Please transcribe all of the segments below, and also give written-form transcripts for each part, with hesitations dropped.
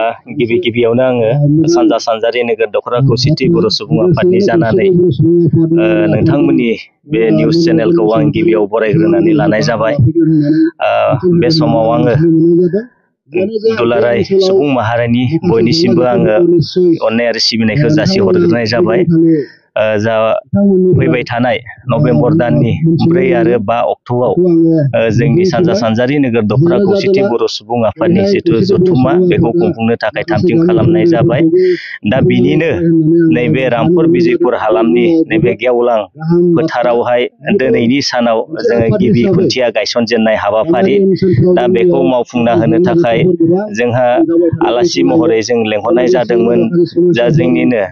गिबियावनो आङो सानजा सानजारि नोगोर दख'रा खौसेथि बर' सुबुं आफादनि जानानै नोंथांमोननि बे निउस चेनेलखौ आं गिबियाव बरायग्रोनानै लानाय जाबाय। बे समाव आङो दुलाराय सुबुं माहारिनि बयनिसिमबो आङो अननाय आरो सिबिनायखौ जासिहरग्रोनाय जाबाय। जा फैबाय थानाय नभेम्बर दाननि 4 आरो 5 अक्ट'आव जोंनि सानजा सानजारि नोगोर दख'रा खौसेथि बर' सुबुं आफादनि जिथु जथुम्मा बेखौ खुंफुंनो थाखाय थामथिम खालामनाय जाबाय। दा बिनिनो नैबे रामपुर बिजयपुर हालामनि नैबे गेवलां फोथारावहाय दिनैनि सानाव जोङो गिबि खुन्थिया गायसनजेननाय हाबाफारि, दा बेखौ मावफुंना होनो थाखाय जोंहा आलासि महरै जों लेंहरनाय जादोंमोन। जा जोंनिनो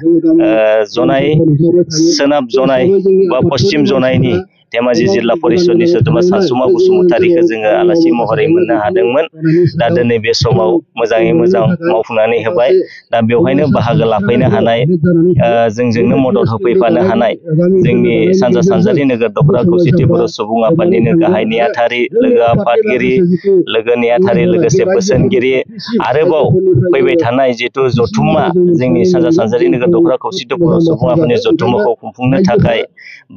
जनाय सोनाब जनाय बा पश्चिम जनायनि धेमाजि जिल्ला परिषदनि सोद्रोमा सानसुमा बसुमतारीखौ जोङो आलासि महरै मोननो हादोंमोन। दा दिनै बे समाव मोजाङै मोजां मावफुंनानै होबाय। दा बेवहायनो बाहागो लाफैनो हानाय, जोंजोंनो मदद होफैफानो हानाय जोंनि सानजा सानजारि नोगोर दख'रा खौसेथि बर' सुबुं आफादनिनो गाहाय नेहाथारि, लोगो आफादगिरि, लोगो नेहाथारि लोगोसे बोसोनगिरि, आरोबाव फैबाय थानाय जिथु जथुम्मा जोंनि सानजा सानजारि नोगोर दख'रा खौसेथि बर' सुबुं आफादनि जथुम्माखौ खुंफुंनो थाखाय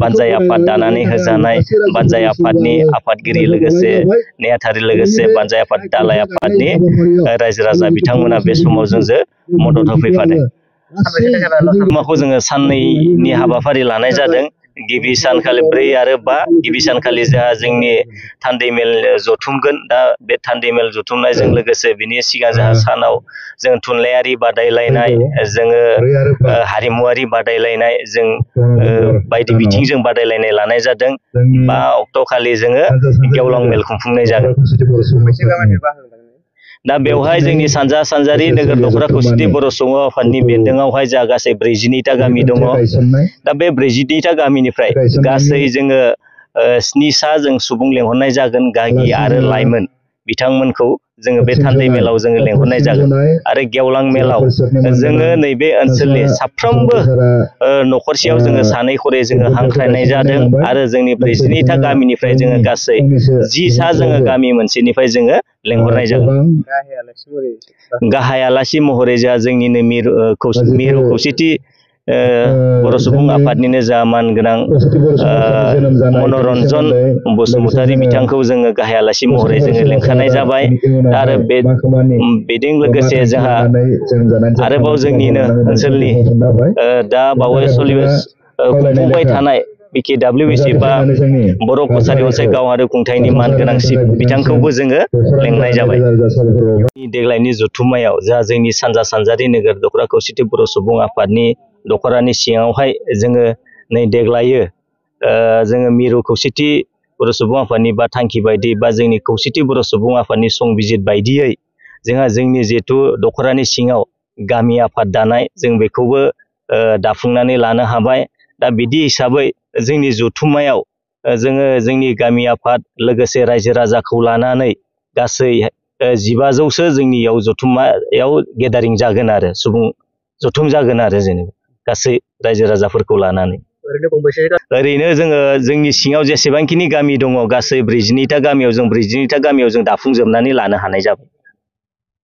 बानजाय आफाद दानानै होजानाय बानजाय आफादनि आफादगिरि लोगोसे नेहाथारि लोगोसे बानजाय आफाद दालाय आफादनि रायजो राजा बिथांमोना बे समाव जोंजों मदद होफैफादों। जथुम्माखौ जोङो साननैनि हाबाफारि लानाय जादों। गिबि सानखालि 4 आरो 5, गिबि सानखालि जोंहा जोंनि थान्दै मेल जथुमगोन। दा बे थान्दै मेल जथुमनायजों लोगोसे बिनि सिगां जोंहा सानाव जों थुनलाइयारि बादायलायनाय, जोङो हारिमुवारि बादायलायनाय, जों बायदि बिथिंजों बादायलायनाय लानाय जादों। 5 अक्ट'खालि जोङो गेवलां मेल खुंफुंनाय जागोन। दा बेवहाय जोंनि सानजा सानजारि नोगोर दख'रा खौसेथि बर' सुबुं आफादनि बेन्दोङावहाय जा गासै 42टा गामि दङ। दा बे 42टा गामिनिफ्राय गासै जोङो 7सा जों सुबुं लेंहरनाय जागोन। गागि आरो लाइमोन बिथांमोनखौ जोङो बे थान्दै मेलाव जोङो लेंहरनाय जागोन। आरो गेवलां मेलाव जोङो नैबे ओनसोलनि साफ्रोमबो न'खरसेयाव जोङो 2 खरै जोङो हांख्रायनाय जादों। आरो जोंनि 42टा गामिनिफ्राय जोङो गासै 10सा जोङो गामि मोनसेनिफ्राय जोङो लेंहरनाय जागोन। गाहाय आलासि महरै जोंहा जोंनिनो मिरु खौसेथि बर' सुबुं आफादनिनो जा मानगोनां मनरन्जन बसुमतारी बिथांखौ जोङो गाहाय आलासि महरै जोङो लेंखानाय जाबाय। आरो बेजों लोगोसे जोंहा आरोबाव जोंनिनो ओनसोलनि दा बावै खुंफुंबाय थानाय BKWBC बा बर' कसारि अनसाय गावारि खुंथायनि मानगोनां बिथांखौबो जोङो लेंनाय जाबाय। देग्लायनि जथुम्मायाव जा जोंनि सानजा सानजारि नोगोर दख'रा खौसेथि बर' सुबुं आफादनि दख'रानि सिङावहाय जोङो नै देग्लायो जोङो मिरु खौसेथि बर' सुबुं आफादनि बा थांखि बायदि बा जोंनि खौसेथि बर' सुबुं आफादनि संबिजित बायदियै जोंहा जोंनि जिहेथु दख'रानि सिङाव गामि आफाद दानाय, जों बेखौबो दाफुंनानै लानो हाबाय। दा बिदि हिसाबै जोंनि जथुम्मायाव जोङो जोंनि गामि आफाद लोगोसे रायजो राजाखौ लानानै गासै 1500सो जोंनियाव जथुम्मायाव गेदारिं जागोन आरो सुबुं जथुम जागोन आरो जेनेबा गासै रायजो राजाफोरखौ लानानै। ओरैनो जोङो जोंनि सिङाव जेसेबांखिनि गामि दङ गासै 42टा गामियाव जों दाफुंजोबनानै लानो हानाय जाबाय।